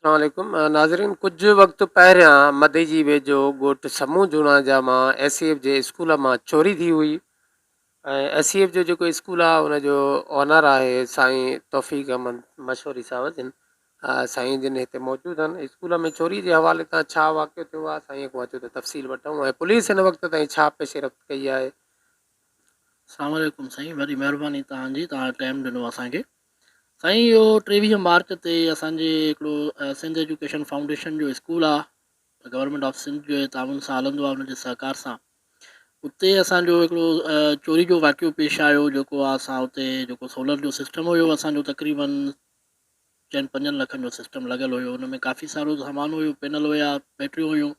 السلام عليڪم ناظرين ڪجهه وقت پهريان مدئي جي ويجهو ڳوٺ سمون جوڻاجا مان ايس سي ايف جي اسڪول مان چوري ٿي هئي ۽ ايس سي ايف جو جيڪو اسڪول آهي ان جو اونر آهي سائين توفيق احمد مشوري صاحب جن سائين جن هتي موجود آهن اسڪول ۾ چوري جي حوالي تان ڇا واقعو ٿيو آهي سائين کان اچو ته تفصيل وٺون ۽ پوليس هن وقت تائين ڇا پيش رفت ڪئي آهي. السلام عليڪم سائين وڏي مهرباني توهان جي توهان ٽائيم ڏنو اسان کي. سائين اهو 23 مارچ تي اسان جي هڪڙو سنڌ ايجوڪيشن فائونڊيشن جو اسڪول آ گورنمينٽ آف سنڌ جي تعاون سان هلندو آ ان جي سهڪار سان اتي اسان جو هڪڙو چوري جو واقعو پيش آيو جيڪو آ اسان اتي جيڪو سولر جو سسٽم هيو اسان جو تقريبن چئن پنجن لکن جو سسٽم لڳل هيو ان ۾ ڪافي سارو سامان هيو پينل هيا بيٽريون هيون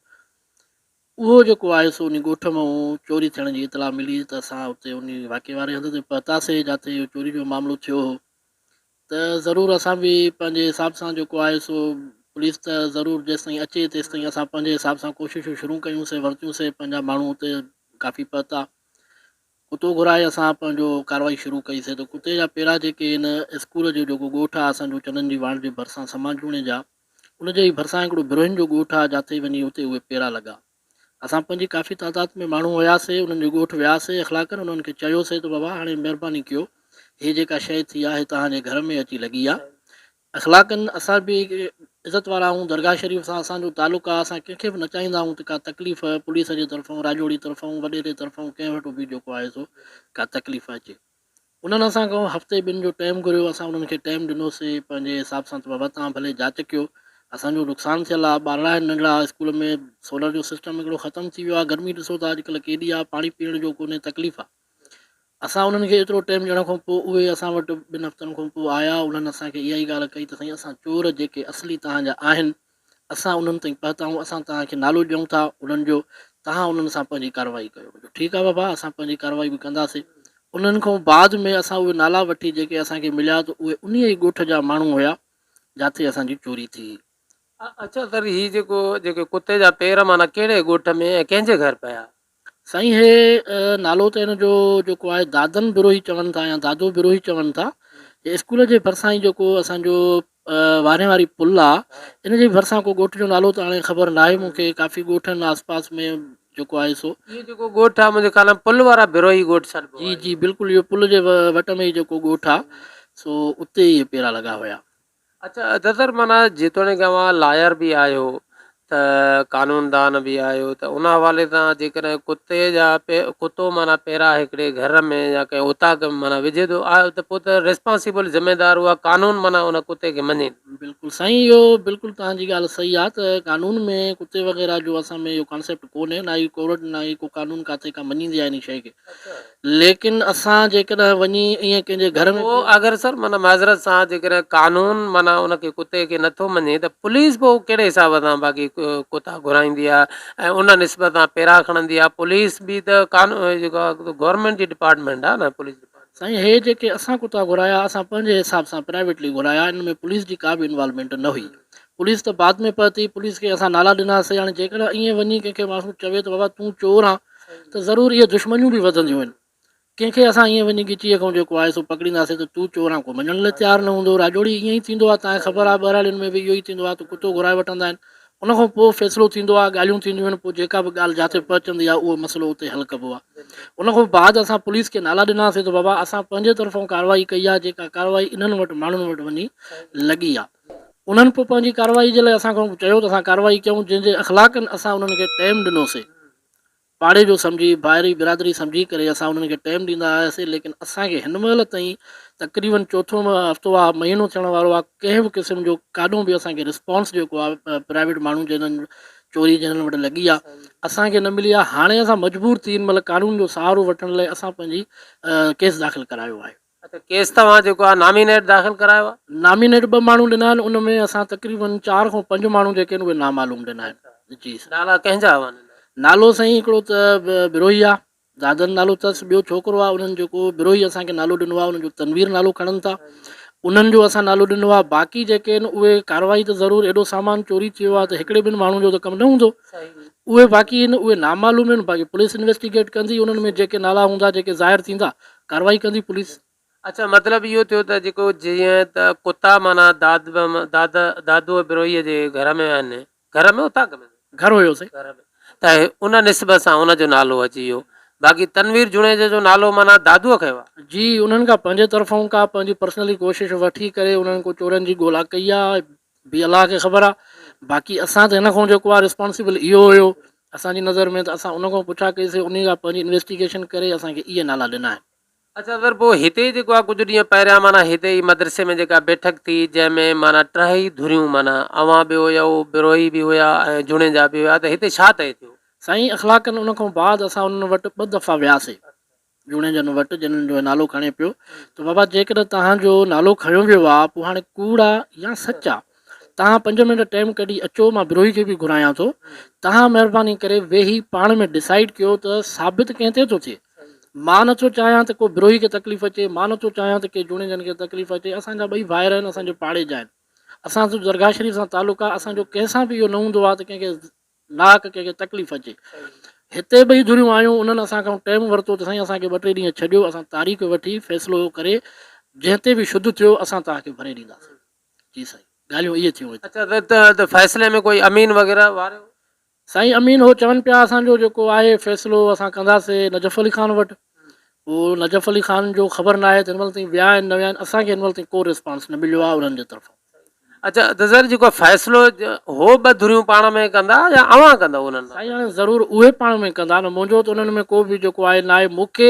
اهو جيڪو آهي سو انهي ڳوٺ مان چوري ٿيڻ جي اطلاع ملي ته اسان اتي انهي واقعي واري هنڌ تي پهتاسي جاتي اهو چوري جو معاملو ٿيو هو ته ضرور اسان به پنهنجي حساب سان جيڪو آهي سو پوليس ته ضرور جيستائين اچي تيستائين اسان پنهنجي حساب سان ڪوششون شروع ڪيون سي ورتيون سي پنهنجا ماڻهو اتي ڪافي پهتا ڪتو گهرائي اسان پنهنجو ڪارروائي شروع ڪئي سي ته ڪتي جا پيرا جيڪي هن اسڪول جو جيڪو ڳوٺ آهي اسان جو چنن جي واڻ جي ڀرسان سمان جوڻيجا ان جي ئي ڀرسان هڪڙو بروهين جو ڳوٺ آ، جاتي وڃي اتي اهي پيرا لڳا. اسان پنهنجي ڪافي تعداد ۾ ماڻهو هياسي، انهن جي ڳوٺ وياسي، اخلاقن انهن کي چيوسي ته بابا هاڻي مهرباني ڪيو، هي جيڪا شيء ٿي آ، هي توهان جي گهر ۾ اچي لڳي آ. اخلاقن اسان به عزت وارا آهيون، درگاهه شريف سان اسان جو تعلق آ، اسان ڪنهن کي به نه چاهيندا آهيون ته ڪا تڪليف پوليس جي طرفئون، راڄوڙي طرفئون، وڏيري طرفئون ڪنهن وٽ به جيڪو آهي سو ڪا تڪليف اچي. انهن اسان کان هفتي ٻن جو ٽائيم گهريو، اسان انهن کي ٽائيم ڏنوسي پنهنجي حساب سان ته بابا توهان ڀلي جاچ ڪيو، اسان جو نقصان ٿيل آهي، ٻارڙا آهن ننڍڙا، اسڪول ۾ سولر جو سسٽم هڪڙو ختم ٿي ويو آهي، گرمي ڏسو ٿا اڄڪلهه ڪيڏي آهي، پاڻي پيئڻ جو ڪونهي تڪليف آهي. اسان انهن کي ايترو ٽائيم ڏيڻ کان پوء اهي اسان وٽ ٻن هفتن کان پوء آيا، انهن اسان کي اها ئي ڳالهه ڪئي ته سائين اسان چور جيڪي اصلي توهان جا آهن، اسان انهن تائين پهتا آهيون، اسان توهان کي نالو ڏيون ٿا انهن جو، توهان انهن سان پنهنجي ڪارروائي ڪيو. جو ٺيڪ آهي بابا اسان پنهنجي ڪارروائي به ڪنداسين. انهن کان بعد ۾ اسان اهي نالا وٺي جيڪي اسان کي مليا ته اهي انهيء ئي ڳوٺ جا ماڻهو هيا جاتي اسان جي چوري ٿي هئي. اڇا سر هي جيڪو جيڪي ڪتي جا پير معنيٰ ڪهڙي ڳوٺ ۾ ۽ ڪنهن جي گهر پيا؟ سائين هي نالو ته هن جو جيڪو آهي دادن بروهي چون ٿا يا دادو بروهي چون ٿا. هي اسڪول جي ڀرسان ئي جيڪو اسان جو وارهين واري پل آ ان جي ڀرسان ڪو ڳوٺ جو نالو ته هاڻي خبر ناهي مون کي ڪافي ڳوٺ آهن آس پاس ۾ جيڪو آهي سو. هي جيڪو ڳوٺ آ منهنجي خيال ۾ پل وارا بروهي ڳوٺ سڏبو آهي. جي جي بلڪل اهو پل جي وٽ ۾ ئي جيڪو ڳوٺ آ سو اتي ئي پيرا لڳا هيا. اڇا ادا معنيٰ جيتوڻيڪ اوهان لائر به آهيو ته قانون دان به آهيو ته ان حوالي سان جيڪڏهن ڪتي جا ڪتو معنيٰ پيرا هڪڙي گهر ۾ يا ڪنهن اوطاق ۾ معنيٰ وجهي ٿو آهي ته پوء ته ريسپانسيبل ذميدار اها قانون معنيٰ ان ڪتي کي مڃي. بلڪل سائين اهو بلڪل توهان جي ڳالهه صحيح آهي ته قانون ۾ ڪتي وغيره جو اسان ۾ اهو ڪانسيپٽ ڪونهي نه ئي ڪورٽ نه ئي ڪو قانون ڪاٿي ڪا مڃيندي آهي ان شيء کي ليڪن اسان جيڪڏهن وڃي ائين ڪنهن جي گهر ۾. پوء اگر سر معنيٰ معذرت سان جيڪڏهن قانون معنيٰ ان کي ڪتي کي نٿو مڃي ته پوليس پوء ڪهڙي حساب سان باقي ڪتا گهرائيندي آهي ۽ ان نسبت سان پيرا کڻندي آهي پوليس به ته قانون جيڪو آهي گورنمينٽ جي ڊپارٽمينٽ آهي نه پوليس ڊپارٽمينٽ. سائين هي جيڪي اسان ڪتا گهرايا اسان پنهنجي حساب سان پرائيويٽلي گهرايا ان ۾ پوليس جي ڪا به انوالومينٽ نه هئي پوليس ته بعد ۾ پهتي پوليس کي اسان نالا ڏناسي هاڻي جيڪڏهن ائين وڃي ڪنهن کي ماڻهو چوي ته بابا تون چور آن ته ضرور اهي دشمنيون به وڌنديون آهن. ڪنهن کي اسان ائين وڃي ڳچيء کان جيڪو آهي سو پڪڙينداسين ته تون چور آن ڪو مڃڻ لاء تيار نه هوندو. راڄوڙي ائين ئي ٿيندو آهي توهان کي خبر آهي ٻهراڙين ۾ به اهو ئي ٿيندو آهي ته ڪتو گهرائي وٺندا آهن ان کان پوء فيصلو ٿيندو آهي ڳالهيون ٿينديون آهن پوء جيڪا به ڳالهه جاتي پهچندي آهي اهو مسئلو اتي حل ڪبو آهي. ان کان بعد اسان پوليس کي نالا ڏناسين ته بابا اسان پنهنجي طرفان ڪارروائي ڪئي آهي جيڪا ڪارروائي انهن وٽ ماڻهن وٽ وڃي لڳي آهي. انهن پوء پنهنجي ڪارروائي جي لاء اسان کان چيو ته اسان ڪارروائي ڪيون جنهن جي اخلاقن اسان انهن کي ٽيم ڏنوسين. پاڙي جو سمجهي، ڀائري برادري سمجهي ڪري اسان انهن کي ٽيم ڏيندا آياسين ليڪن اسان کي هن مهل تائين تقريبن چوٿون هفتو آ مهينو ٿيڻ وارو آ ڪنهن به قسم جو ڪاڏو به اسان کي رسپانس جيڪو آ پرائيويٽ ماڻهو جنهن چوري جنهن وٽ لڳي آ اسان کي نه ملي آ هاڻي اسان مجبور ٿي هن مهل قانون جو سهارو وٺڻ لاء اسان پنهنجي ڪيس داخل ڪرايو آهي. اڇا ڪيس توهان جيڪو آ نامينيٽ داخل ڪرايو آ؟ نامينيٽ ٻه ماڻهو ڏنا آهن ان ۾ اسان تقريبن چار کان پنج ماڻهو جيڪي آهن اهي نامعلوم ڏنا آهن جي سر. نالا ڪنهن جا اوهان ڏنا آهن؟ نالو سائين هڪڙو ته بروهي آ دادن نالو اٿس ٻيو ڇوڪرو آ انهن جيڪو بروهي اسان کي نالو ڏنو آ انهن جو تنوير نالو کڻن ٿا انهن جو اسان نالو ڏنو آ باقي جيڪي آهن اهي ڪارروائي ته ضرور ايڏو سامان چوري ٿيو آ ته هڪڙي ٻن ماڻهن جو ته ڪم نه هوندو اهي باقي آهن اهي نامعلوم آهن باقي پوليس انويسٽيگيٽ ڪندي انهن ۾ جيڪي نالا هوندا جيڪي ظاهر ٿيندا ڪارروائي ڪندي پوليس. اڇا مطلب اهو ٿيو ته جيڪو جيئن ته ڪتا معنيٰ داد داد دادوء بروهيء جي گهر ۾ آهن، گهر ۾ اوطاق ۾؟ گهر هيو سائين. گهر ۾ ته ان نسبت سان ان جو نالو اچي ويو. باقي تنوير جوڻيجي جو نالو معنيٰ دادوء کنيو آهي. جي انهن کان پنهنجي طرفئون ڪا پنهنجي پرسنلي ڪوشش وٺي ڪري انهن ڪو چورن جي ڳولا ڪئي آهي به الله کي خبر آهي. باقي اسان ته هن کان جيڪو آهي ريسپانسبل اهو هيو اسان جي نظر ۾ ته اسان ان کان پڇا ڪئي سي انهي کان پنهنجي انويسٽيگيشن ڪري اسان کي اهي نالا ڏنا آهن. اڇا سر پوء هتي جيڪو آ ڪجهه ڏينهن پهريان معنيٰ هتي ئي مدرسي ۾ جيڪا بيٺڪ ٿي جنهن ۾ معنيٰ ٽهئي ڌريون معنيٰ اوهان به هيؤ بروهي به هيا ۽ جوڻيجا به هيا ته هتي ڇا طئي ٿيو؟ سائين اخلاقن ان کان بعد اسان انهن وٽ ٻه دفعا وياسي جوڻيجن وٽ جنھن جو نالو کڻي پيو ته بابا جيڪڏهن توهان جو نالو کنيو ويو آ پوء هاڻي ڪوڙ آ يا سچ آ توهان پنج منٽ ٽيم ڪڍي اچو مان بروهي کي به گهرايان ٿو توهان مهرباني ڪري ويهي پاڻ ۾ ڊسائيڊ ڪيو ته ثابت ڪنهن تي ٿو ٿئي مان نٿو چاهيان ته ڪو بروهي کي تڪليف اچي، مان نٿو چاهيان ته ڪي جوڻيجن کي تڪليف اچي، اسان جا ٻئي ڀائر آهن، اسان جي پاڙي جا آهن، اسان جو درگاهه شريف سان تعلق آهي، اسان جو ڪنهن سان به اهو نه هوندو آهي ته ڪنهن کي ناحق ڪنهن کي تڪليف اچي. هتي ٻئي ڌريون آيون، انهن اسان کان ٽيم ورتو ته سائين اسان کي ٻه ٽي ڏينهن ڇڏيو، اسان تاريخ وٺي فيصلو ڪري جنهن تي به شڌ ٿيو اسان توهان کي ڀري ڏينداسين. جي سائين ڳالهيون اهي ٿيون هتي. اڇا ته فيصلي ۾ ڪوئي امين وغيره واريو؟ سائين امين هو چون پيا اسان جو جيڪو آهي فيصلو اسان ڪنداسي نجف علي خان وٽ پوء نجف علي خان جو خبر ناهي ته هن مهل تائين ويا آهن نه ويا آهن اسان کي هن مهل تائين ڪو ريسپانس نه مليو آهي انهن جي طرفان. اڇا ته سر جيڪو فيصلو هو ٻه ڌريون پاڻ ۾ ڪندا يا اوهان ڪندؤ انهن سان؟ سائين هاڻي ضرور اهي پاڻ ۾ ڪندا نه منهنجو ته انهن ۾ ڪو به جيڪو آهي ناهي مون کي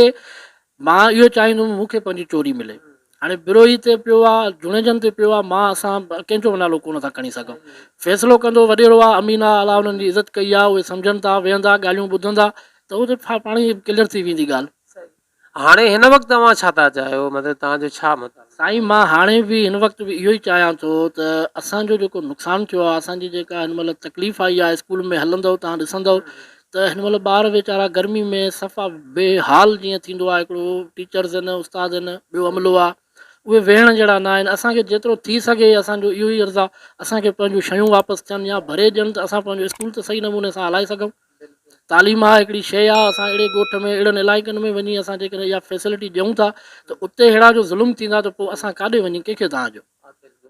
مان اهو چاهيندم مون کي پنهنجي چوري ملي. هاڻي بروهي تي پيو آ، جوڻيجن تي پيو آ، مان اسان ڪنهن جو به نالو ڪونه ٿا کڻي سگهون. فيصلو ڪندو وڏيرو آ، امين آ، الله انهن جي عزت ڪئي آ، اهي سمجهن ٿا، ويهندا، ڳالهيون ٻڌندا ته اهو ته پاڻ ئي ڪليئر ٿي ويندي ڳالهه. هاڻي هن وقت اوهان ڇا ٿا چاهيو؟ مطلب توهان جو ڇا مطالبو؟ سائين مان هاڻي به هن وقت به اهو ئي چاهيان ٿو ته اسان جو جيڪو نقصان ٿيو آ، اسان جي جيڪا هن مهل تڪليف آئي آ، اسڪول ۾ هلندؤ توهان ڏسندؤ ته هن مهل ٻار ويچارا گرمي ۾ صفا بي حال جيئن ٿيندو آهي هڪڙو ٽيچرز آهن استاد آهن ٻيو عملو آهي اهي ويهڻ جهڙا نه آهن اسان کي جيترو ٿي سگهي اسان جو اهو ئي عرض آهي اسان کي پنهنجون شيون واپس ٿين يا ڀري ڏين ته اسان پنهنجو اسڪول ته صحيح نموني سان هلائي سگهون تعليم آهي هڪڙي شيء آهي اسان اهڙي ڳوٺ ۾ اهڙن علائقن ۾ وڃي اسان جيڪڏهن اها فيسلٽي ڏيون ٿا ته اتي اهڙا جو ظلم ٿيندا ته پوء اسان ڪاڏي وڃي ڪنهن کي دانهن ڏيون.